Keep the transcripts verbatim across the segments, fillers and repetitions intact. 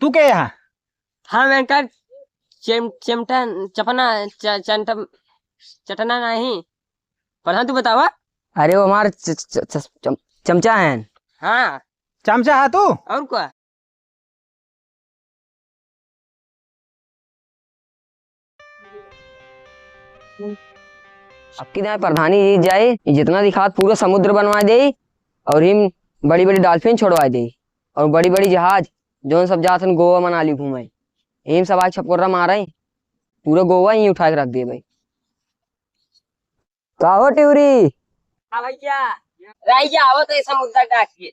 तू के यहाँ? हम एनकर चेम-, चेमटा, चपना, च-, चंटम-, चटना नहीं। प्रधान, तू बतावा। अरे, वो हमार च-, च-, च-, चम-, चमचा है। हाँ। चमचा है तू? और का? अब की दाएं प्रधानी जी जाए, ई जितना दिखात पूरा समुद्र बनवा दे, और हिम बड़ी बड़ी dolphin छोड़वा दे, और बड़ी बड़ी जहाज, जौन सब जात हन गोवा मनाली घूमे, हिम सब आके छपकोरा मारे, पूरा गोवा ही उठा के रख देबे। का हो टिउरी? हाँ भैया, रहिया आवत है समुद्र डाक के।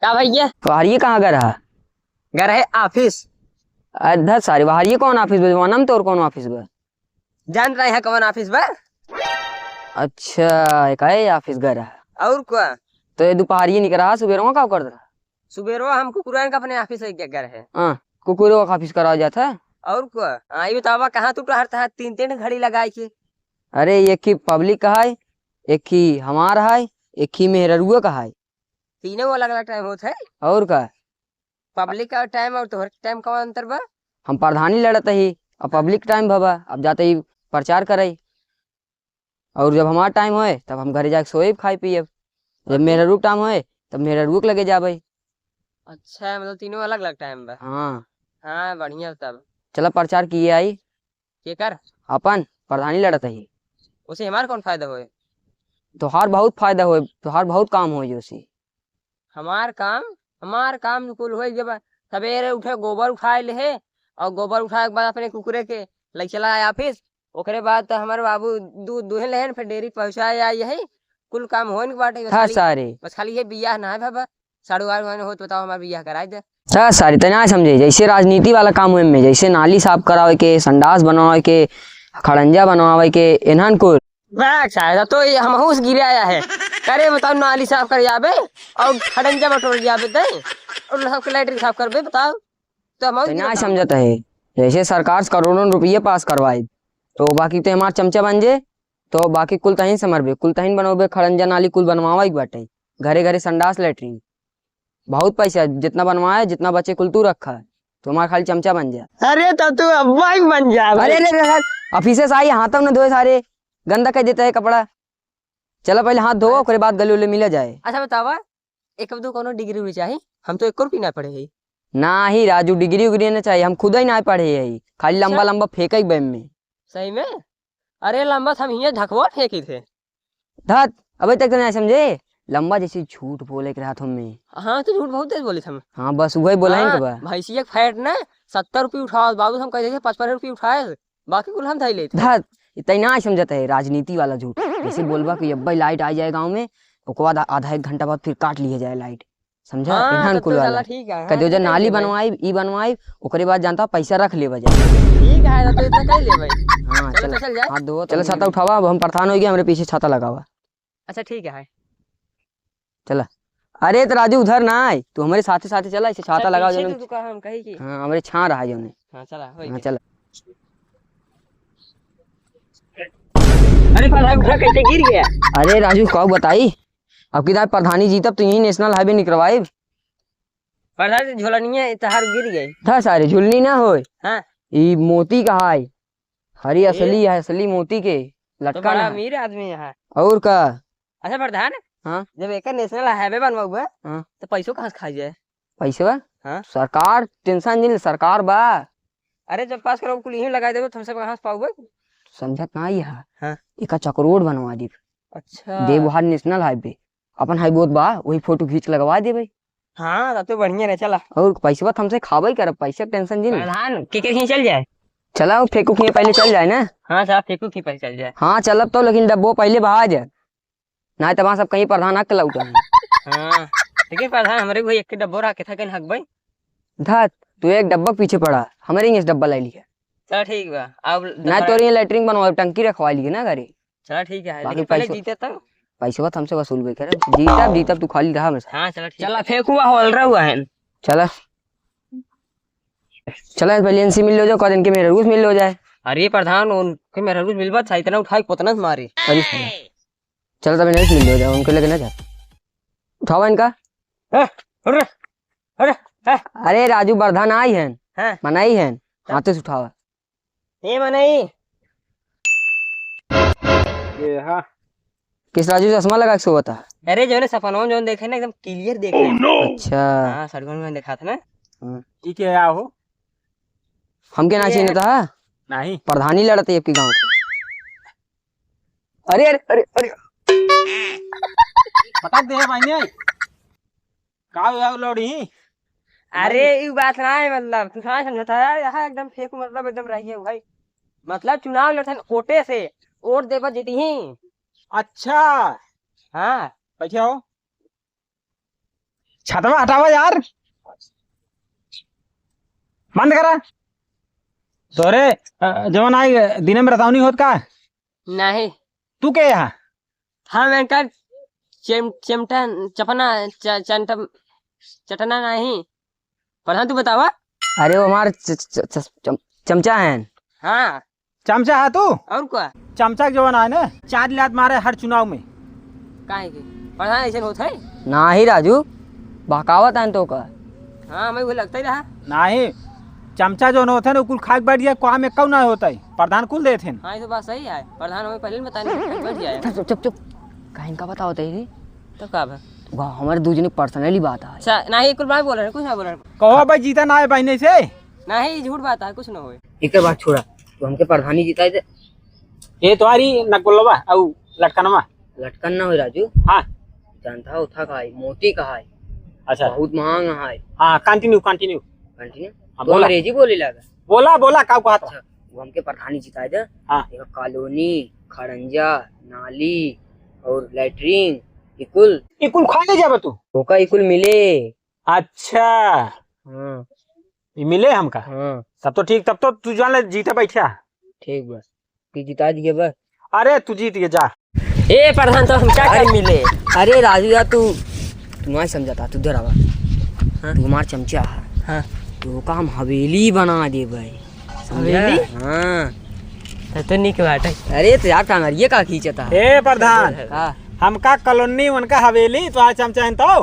का भैया? तोहार ये कहाँ घर है? घर है office। अरे धत सारे, बाहर ये कौन office बा? वनम तोर कौन office बा? जान रहे हैं कौन office बा? अच्छा, एक है office घर है। और का? तो ये दोपहरिये निकरा, सुबेरवा का कर रहा? सुबेरवा हम कुकुरन का अपने office है, घर है। हाँ, कुकुरवा का office करा जाता है। और का? हाँ, ये बतावा कहाँ तू टहरता है तीन तीन घड़ी लगाए के? अरे, एक ही public का है, एक ही हमार है, एक ही मेहररुआ का है। तीनों अलग अलग time होत है। और का? Public का time और तोहर time का अंतर बा? हम प्रधानी लड़त ही, अब public time भवा, अब जाते ही प्रचार करे। और जब हमार time होए, तब हम घरे जाके सोएब, खाए पिएब। जब मेहररू time होए, तब मेहररू के लगे जाबे। अच्छा, मतलब तीनों अलग अलग time बा। हाँ। हाँ, बढ़िया तब। चला प्रचार किए आई। केकर? अपन प्रधानी लड़त ही। उसे हमार कौन फायदा होए? तोहार बहुत फायदा होए, तोहार बहुत काम होए उसे। हमार काम, हमार काम कुल होए, जब सवेरे उठे गोबर उठाए लेहे, और गोबर उठाए के बाद अपने कुकुरे के लइ चला आए office। ओकरे बाद तो हमारे बाबू दूध दुहे लेहन, फिर डेयरी पहुँचाए आई है, कुल काम होए न बाटे। बस हाँ खाली, सारे। बस खाली ये बियाह ना है बाबा, साढ़ू आर होत बताओ हमार बियाह कराए दे। हाँ सारे, तै ना समझे, जैसे राजनीति वाला काम होए में, जैसे नाली साफ करावे के, संडास बनवावे के, खड़ंजा बनवावे के, एनहन कुल। वाह, साहब, तो ये हमहू से गिरे आया है। करे बताओ, नाली साफ कर जाबे और खड़ंजा बटोर जाबे ते, और सबके latrine साफ करबे, बताओ। तो हमहू तो गिरे ना आया। समझत है, जैसे सरकार से करोड़ों रुपये pass करवाई, तो बाकी तो हमार चमचा बन जे, तो बाकी कुल तहीं समरबे, कुल तहीं बनोबे, खड़ंजा नाली कुल बनवावे के बाटे, घरे घरे संडास latrine। बहुत पैसा, जितना बनवाए, जितना बचे, कुल तू रखा, तू हमार खाली चमचा बन जा। अरे, तो तू अब्बा ही बन जा अरे, भाई। अरे, अरे, अरे, office से आई, हाथ न धोए सारे, गंदा कर देता है कपड़ा। चला पहले हाथ धो, अच्छा। ओकरे बाद गले उले मिला जाए। अच्छा बतावा, एक दो कोनो degree उग्री चाही? हम तो एको रुपया ना पढ़े हई। नाही राजू, degree उग्री ना चाही, हम खुद ही ना पढ़े हई, खाली लंबा अच्छा। लंबा फेंके के बम में। सही में? अरे लंबा तो हम हियाँ ढकवा फेंकी थे। धत, अबे तक तो नहीं समझे, लंबा जैसे झूठ बोले के रहत हमें। हाँ तो झूठ बहुत तेज बोली थे हम। हाँ बस वही बोला है हाँ, इनके बा। भैंसिया के fat ना सत्तर रुपये उठाओ बाबू, हम कह देते पचपन रुपये उठाए, बाकी कुल हम धई लेते। धत, इतना ही समझत है राजनीति वाला झूठ। जैसे बोलबा कि अब्बे light आ जाए गाँव में, ओकर बाद आधा एक घंटा बाद फिर काट लिए जाए light, समझा? हाँ, इन्हान तब कुल तो वाला। चला ठीक है, कह हाँ, दो जन ठीक है नाली भाई। बनवाई, ई बनवाई, ओकरे बाद जानता पैसा रख ले बजा। ठीक है, तो इतना कर ले भाई। हाँ, चलो, चला। तो चल जाए। हाथ धो, चलो, छाता उठावा, अब हम प्रधान हो गए, हमरे पीछे छाता लगावा। अच्छा, ठीक है। चला। अरे, तो राजू उधर ना आए, तू हमारे साथे साथे चला, इसे छाता अच्छा, लगावा पीछे जौन। तो तू कहा हम कही कि हाँ, हमारे छाँ रहा जौन। हाँ, चला, वही हाँ, के। चला। अरे, प्रधान, उठा कैसे गिर गया? अरे, राजू, का बताई? अब की दाई प्रधानी जीतब तो यही national highway निकरवाइब। प्रधान जी, झोलनिया तहार गिर गई। था सारे, झुलनी ना होए। हाँ। ई मोती का है। हरी ए? असली है, असली मोती के। तो लटका बड़ा ना है। अमीर आदमी है। और का? अच्छा प्रधान, हाँ? जब एकर national highway बनवाउबे, हाँ। तो पैसो कहाँ से खाई जाए? पैसवा? हाँ? सरकार tension जिन, सरकार बा। अरे जब पास करो कुल यहीं लगा देबो, तो हमसे कहाँ से पाउबे? समझत ना ही है। हाँ। एका चकरोड बनवा देब। अच्छा। देवहार national highway, अपन highway बा, वही photo खींच के लगवा देबे। हाँ, तब तो बढ़िया रहे, चला। और पैसवा तो हमसे खाबे करब, पैसे के tension जिन। प्रधान, के के खींचल जाए? चला, वो फेंकू खींचे पहले चल जाए ना। हाँ, चला, फेंकू खींचे पहले चल जाए। हाँ, चलब तो, लेकिन डब्बो पहले बहा जाए। ना तो वहाँ सब कहीं प्रधान आके लौटा है। हाँ, लेकिन प्रधान, हमरे भाई एक डब्बो रहा, कितना कहीं हक भाई? धत, तू एक डब्बा के पीछे पड़ा, हमारे यहाँ से डब्बा ले लिया। चल ठीक बा, अब ना दोबारा तोर ये latrine बनवा, टंकी रखवा लिए ना घरे। चल ठीक है, बाकी लेकिन पहले पैसो-, जीते तब। पैसवा तो हमसे वसूल भी करे। जीतब, जीतब, तू खाली रहा हमेशा। हाँ, चल ठीक चला, है। फेंकू बा, होल रहा हुआ है। चला। चला, पहले इनसे मिल लो जाओ, कह दिन के मेहररुआ से मिल लो जाए। अरे प्रधान, उनके मेहररुआ से मिलबा था, इतना उठाए, कितना मारे। अरे साला। चल, तब इन्हें से मिल लो जाओ, उनके लगे ना जा। उठावा इनका। ए, उठ रे। अरे, ए। अरे राजू, प्रधान आई हन। हाँ। मनई हन। हाँ। हाथे से उठावा। ए मनई। ये हा। किस राजू चश्मा लगा के सोवत है? अरे जौन सपनवा में जौन देखे ना, एकदम clear देखे। Oh no! अच्छा। हाँ, सड़कवा में देखात है ना। हाँ। ई के या हो? हमके ना ये चिन्हत है? नहीं। प्रधानी लड़त है आपके गाँव के। अरे, अरे, अरे, अरे। पटक दे भाई ने। का हुआ लौड़ी? अरे, भाई। ई बात ना है, मतलब, तू समझ समझता है, यहाँ एकदम फेंकू, मतलब, एकदम रहिए भाई। मतलब, चुनाव लड़थन ओटे से, ओट देबा जीती ही। अच्छा। हाँ। बैठे हो। छतवा हटावा यार, बंद करा। तोरे, अ, जवन आई दिने में रतावनी होत का? नहीं। तू के यहाँ? हम एंकर चेम-, चेमटा, चपना, च-, चंटम-, चटना नहीं। प्रधान, तू बतावा। अरे, वो हमार च-, च-, च-, चम-, चमचा है। हाँ। चमचा है तू? और का? चमचा के जवन आए ना, चार लात मारे हर चुनाव में। काहे के? प्रधान ऐसे होत है? नाही राजू, बहकावत है तो का? हाँ, हमें वो लगता ही रहा। नाही, चमचा जवन होत है ना, कुल खा के बैठ गया, काम में कऊ ना होता है, प्रधान कुल देत हैं। हाँ, ये तो बात सही है, प्रधान हमें पहले ही बताने बैठ जाए। चुप, चुप, चुप, चुप। काहे इनका बतावत है रे? तो का बा? वाह, हमारे दू जने personally बात है। अच्छा, नाही, कुल बात बोल रहे हैं, कुछ ना बोल रहे हैं। कहो भाई, जीता ना है बहने से। नाही, झूठ बात है, कुछ ना होए। एक बात छोड़ा, तू हमके प्रधानी जिताए दे। ये तुम्हारी नकुलवा, अउ लटकनवा। लटकन ना हो राजू। हाँ। जानता हो, था का है, मोती का है। अच्छा। बहुत महंगा है। हाँ, continue, continue। Continue? हाँ, तू बोला। अंग्रेजी बोले लागा। बोला, बोला, का कहत? अच्छा, वो हमके प्रधानी जिताए दे। हाँ। एक कॉलोनी, खड़ंजा, नाली और लैट्रिन, इकुल। इकुल खा ले जाबे तू? ओका इकुल मिले। अच्छा। हाँ। ई मिले हमका? हाँ। तब तो ठीक, तब तो तू जान ले जीते बैठा। ठीक बा। कि जिता दिए बा। अरे तू जीत गए, जा। ए प्रधान, तो हम क्या अरे, कर मिले? अरे राजू यार, तू, तू ना समझता, तू इधर आवा। हाँ? तू हमार चमचा है। हाँ। तो ओका हम हवेली बना देबे। समझा? हवेली? हाँ। तब तो निक बाटे। अरे तो यार, टांगरिये का खींचता है? ए प्रधान, का? हमका कॉलोनी, उनका हवेली, तो आज चमचा है तो?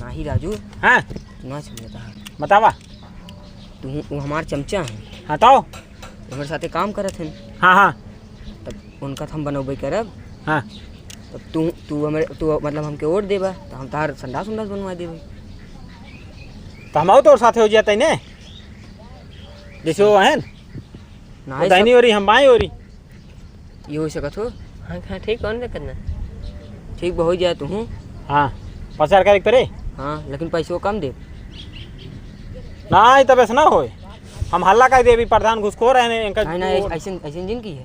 नाही राजू। हाँ। तू ना समझता है। बतावा। तू, वो हमार चमचा है। हाँ तो? हमारे साथे काम करत हैं। हाँ, हाँ। तब उनका तो हम बनौबे करब। हाँ। तब तू, तू हमारे, तू मतलब हमके वोट देबा, तो हम तार संडास उंडास बनवा देबे। तो हम आऊ तोर साथे हो जाते ने। जैसे वो है ना, वो दाहिनी ओरी, हम बाईं ओरी। ये हो सकत हो? हाँ, हाँ, ठीक, कौन दिक्कत ना? ठीक, बहुत जाए तू। हाँ, प्रचार करे के परे? हाँ, लेकिन पैसो कम दे। नहीं, तब ऐसा ना होए। हम हल्ला कर देबी, प्रधान घुसखोर है, इनका नहीं, नहीं, वो ऐसे, ऐसे जिन की है।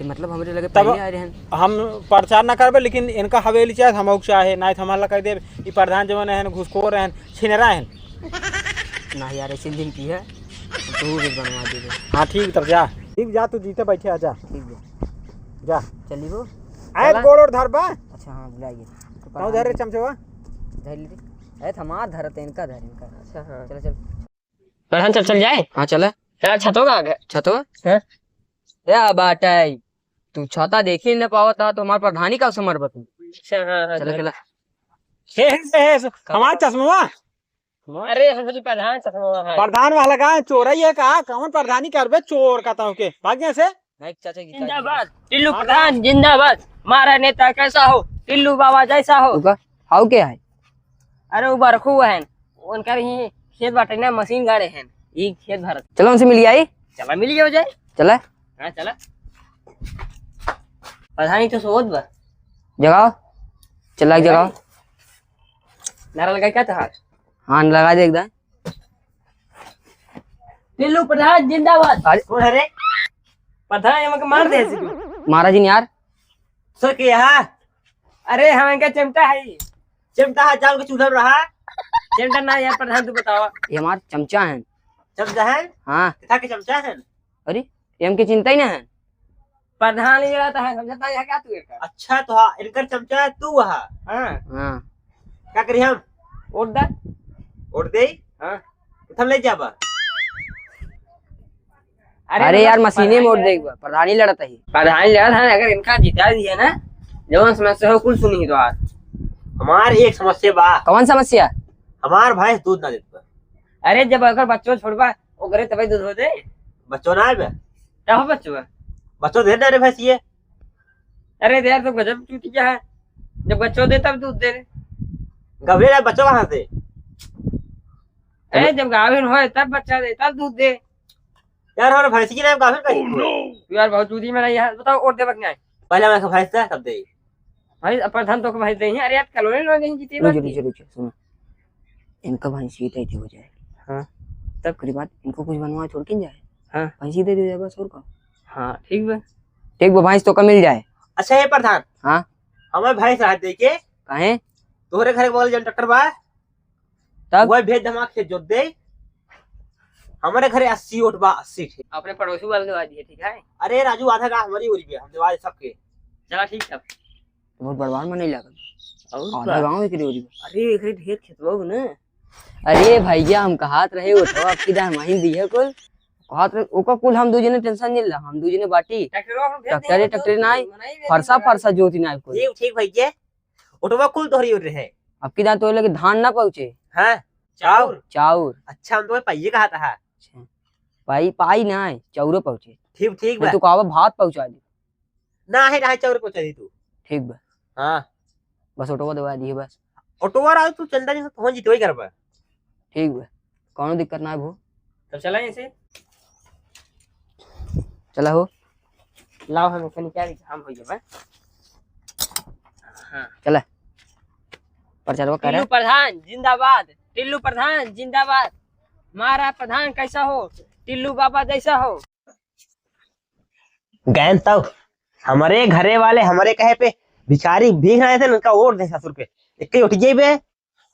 ये मतलब हमरे लगे तब पहले आए रहन। हम प्रचार ना करबे, लेकिन इनका हवेली चाहे, हम चाहे, नहीं तो हम हल्ला कर देबे, ई प्रधान जवन है, घुसखोर है, छिनरा है। ना यार, ऐसे दिन की है, तू भी बनवा दे दे। हाँ, ठीक, तब जा। ठीक, जा, तू जीते बैठे आ जा। ठीक है। जा। चली वो। आए चला। गोड़ और धर बा। अच्छा, हाँ, भुला गया। तो कहाँ धरे चमचवा? धर ले। अरे, थमा धरत, इनका धर, इनका। अच्छा, हाँ। चलो, चल। प्रधान, चल, चल जाए। हाँ, चला। यार, छतो का आ गया? छतो? हाँ। या बाटे, तू छाता देखी न पावत हा, तो हमार प्रधानी का समर बतू। अच्छा, हाँ, हाँ, चला, हाँ। चला। हे, हे, हे, हे, हमार चश्मा। अरे, हम सोची प्रधान चश्मा है। प्रधान वाला का चोर है ये का? कौन प्रधानी करबे चोर का तहु के? भाग यहाँ से। नहीं, चाचा जी, जिंदाबाद, टिल्लू प्रधान जिंदाबाद। मारा नेता कैसा हो, टिल्लू बाबा जैसा हो। उका, हाउ के है? अरे, वो बरखू है, उनकर ही खेत बाटे ना, मशीन गाड़े हैं, ई खेत भरत। चलो, उनसे मिल आई। चला, मिल गया हो जाए। चला। हाँ, चला। प्रधानी तो सोवत बा। जगाओ। चला, जगाओ। नारा लगाई का तहार? हाँ, लगा दे एकदम। टिल्लू प्रधान जिंदाबाद। अरे। कौन है रे? प्रधान, हमके मार दे ऐसे क्यों? महाराज जी यार। सो के यहाँ? अरे, हम इनका चिमटा है। चिमटा है, चावल के चूल्हा में रहा। चिमटा ना यार, प्रधान, तू बतावा। ये हमार चमचा है। चमचा है? हाँ। कितना के चमचा है? अरे, ये हमके चिंता ही ना है। प्रधान ये रहता है, समझता है क्या तू इनका? अच्छा, तो हाँ, इनकर चमचा है तू वहाँ। हाँ। हाँ। क्या करी हम? वोट दे। वोट दे? हाँ। तो हम ले जाबा। अरे अरे यार, मतलब मशीने में वोट प्रधानी देख बा, प्रधानी लड़त ही। प्रधानी लड़त है, अगर इनका जिता दिया ना, जवन समस्या हो, कुल सुनी तो आज। हमार एक समस्या बा। कौन समस्या? हमार भैंस दूध ना देत बा। अरे, जब ओकर बच्चो छोड़बा, ओकरे तबे दूध हो दे। बच्चो ना आवे? का हो बच्चो? बच्चो दे ना रे भैंस ये। अरे यार, तो गजब चूतिया है, जब बच्चो दे तब दूध दे रे। गबरे ना बच्चो कहाँ से? अरे, जब गाभिन होए तब बच्चा दे, तब दूध दे। यार, हमारे भैंस की ना गाभिन कहीं कोई। तू यार बहुत चूती में नहीं है, बताओ और देबक नहीं। पहले मैं भैंस दे, तब दे। भाई, अब प्रधान तो को भैंस दे ही। अरे यार, कॉलोनी लोग नहीं जीती रुक बात जा, रुक की। जा, रुक जा, सुनो। इनका भैंस ही दे दी हो जाए। हाँ। तब? ओकरे बाद इनको कुछ बनवा छोड़ के जाए। हाँ। भैंस ही दे दी जाए बस, और का? हाँ, ठीक बा। ठीक बा, भैंस तो का मिल जाए। अच्छा, हे प्रधान। हाँ। हमें भैंस रहा दे के। काहे? तोहरे घर के बगल जन ट्रैक्टर बा। तब? वह भेज दे, हमार खेत जोत दे। हमारे घरे अस्सी ओट बा, अस्सी ठे। अपने पड़ोसी वाले देवा दिए, ठीक है? अरे राजू, आधा का हमारी ओरी बे, हम देवा दे सबके। चला ठीक तब। बहुत बड़वार मनई लागल। और आधा का? गाँव एकरे ओरी बा। अरे एकरे ढेर खेतवा हो ना। अरे भैया, हम कहत रहे ओटवा अबकी दार माही दिहे कुल। कहत रहे, ओकर कुल हम दू जने tension नहीं ला, हम दू जने बाटी। ट्रैक्टरवा हम भेज देंगे, ट्रैक्टरे, ट्रैक्टरे नाई, फरसा, फरसा जोती नाई कुल। ठीक, ठीक भैया। ओटवा कुल तोहरी ओर रहे। अबकी दार तोहरे लगे धान ना पहुँचे। हाँ, चाउर। चाउर। अच्छा, हम तो पाइए कहा था। अच्छा। पाई, पाई ना है, चाउरो पहुँचे। ठीक, ठीक नहीं बा। तो कहबा भात पहुँचा दी। ना है, ना है, चाउर पहुँचा दी तू। ठीक बा। हाँ। बस ओटवा देवा दिए बस। ओटवा रहा तू चंदा जी से पहुँच जीतवे करबा। ठीक बा, कौनो दिक्कत ना है भो। तब चला ऐसे। चला हो। लाओ, हम कनी क्या घाम हो जाबे। हाँ। चला। प्रचारवा करे। टिल्लू प्रधान जिंदाबाद, टिल्लू प्रधान जिंदाबाद। हमारा प्रधान कैसा हो, टिल्लू बाबा जैसा हो। गैन तब हमारे घरे वाले हमारे कहे पे भिखारी भीख रहे थे, उनका वोट दे ससुर के। एक ही उठ गई बे।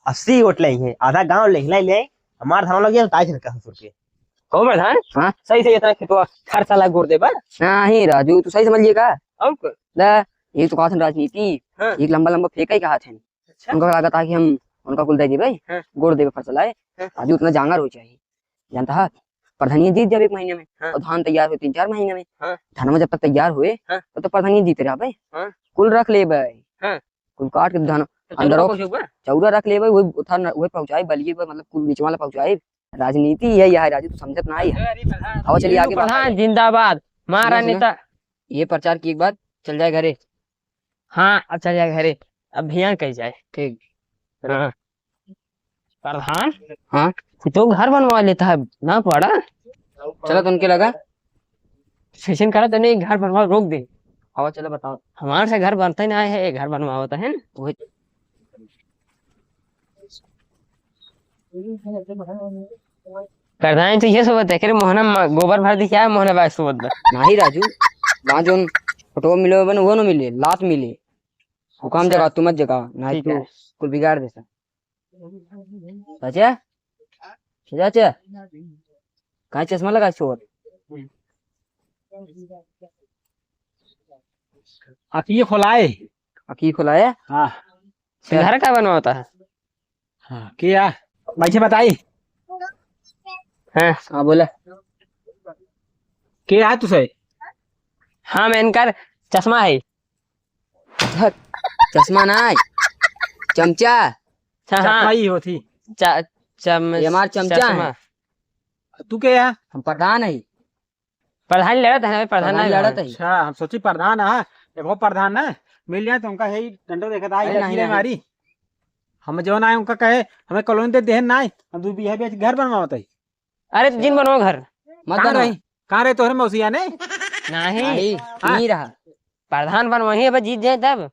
अस्सी वोट ले हैं, आधा गांव ले, ले, ले, हमार धान लग गया, ताज रखा ससुर के। कहो प्रधान, हाँ? सही से इतना खेतवा हर साल गोड़ दे बा? नहीं राजू, तू सही समझ लिए का? और का? ले, ये तो कहत हन राजनीति, हाँ। एक लंबा लंबा फेंका ही कहत हन। अच्छा। उनका लागत है कि हम उनका कुल दे देबे, हाँ। गोड़ देबे फसल आए। हाँ। राजू उतना जांगर हो चाहिए, जानता है? प्रधानिया जीत जाबे एक महीने में, हाँ। और धान तैयार हो तीन चार महीने में। हाँ। धान में जब तक तैयार हुए, हाँ। तब तक प्रधानिया जीते रहबे। हाँ। कुल रख लेबे। हाँ। कुल काट के धान तो अंदर चौरा हो, पहुँचेगा? चौरा रख लेबे, वही उठा न, वही पहुँचाई, बलिए पे, मतलब, कुल बीच वाला पहुँचाई। राजनीति है यह है, राजू, तू समझत ना है। अरे, अरे, प्रधान, हाँ, वो चलिए आगे प्रधान बताओ। जिंदाबाद, हमारा सुनो, सुनो। नेता। ये प्रचार की एक बार चल जाए घरे। हाँ, अब चल जाए घरे, अब भियान कही जाए। ठीक। हाँ। प्रधान, हाँ? तू तो घर बनवा लेता है ना, पड़ा? चला, तुमके लगा? सेशन करा, तने घर बनवा रोक दे। आवा, चला, बताओ। हमारे से घर बनता ही ना है, घर बनवावता है ना। वही। प्रधान तो ये सोचता है कि रे मोहना मा-, गोबर भर दिया है, मोहना बाग सोचता। नहीं राजू, वहाँ जोन फोटो मिले बन, वो न मिले, लात मिले। हुकाम अच्छा। जगा, तू मत जगा, नहीं ठीक तो है। कुल बिगाड़ देता। चाचा? चाचा? कहाँ चश्मा लगा छोड़? आँखिए खोलाए। आँखिए खोलाए? हाँ। घर का बनवाता है? हाँ, क्या? भाई से बताई। हाँ। हाँ, बोला। क्या है तुझे? हाँ, मैं इनकर चश्मा है। धत, चश्मा ना है, चमचा। हाँ, हाँ। चश्मा ही होती। चा-, चम-, ये हमार चमचा चश्मा। है। तू क्या है? हम प्रधान है। प्रधान लड़त है, प्रधान प्रधान नहीं लड़त लड़त। है। अच्छा, हम सोची प्रधान है, देखो प्रधान ना मिल जाए तो उनका यही डंडो देखत आई अरे जाती नहीं, रे नहीं। हमारी। हम जो ना है उनका कहे, हमें कॉलोनी दे देहन ना है, हम दू बीघा बेच घर बनवावत है। अरे तो जिन बनवाओ घर। मत कहाँ बनवाओ। रही? कहाँ रहे तोहरे मौसिया ने? नहीं। नहीं, हाँ। नहीं रहा। प्रधान बनवाही अब जीत जाए तब।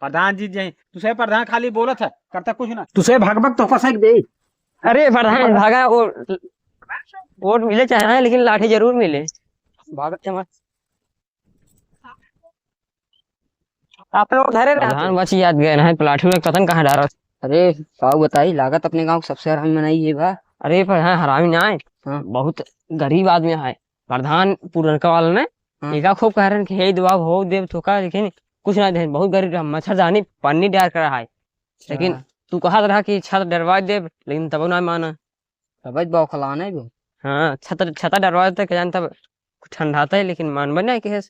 प्रधान जीत जाए। तुसे प्रधान खाली बोलत है, करता कुछ ना। तुसे भगभग तो कसक दे। अरे प्रधान भागा, वो वोट मिले चाहे ना, लेकिन लाठी जरूर मिले। भागत है मत। आप लोग घरे रहते। प्रधान बच याद गए ना, प्लाट में पता न कहाँ डारा। अरे, का बताई, लागत अपने गांव के सबसे हरामी मनई ये बा। अरे, पर हाँ, हरामी ना है। हाँ। बहुत गरीब आदमी है। प्रधान पुरनका वाला ने, हाँ। एका खूब कह रहे हैं कि हे दुआ हो देव थोका, लेकिन कुछ ना दे, बहुत गरीब रहा, मच्छरदानी पन्नी डार कर रहा है। लेकिन अच्छा। तू कहा रहा कि छत डरवा देव, लेकिन तब ना माना। तब बौखलाना है वो। हाँ, छत, छत डरवा देते, क्या जानता, ठंडाता है, लेकिन मानबे नहीं किहेस।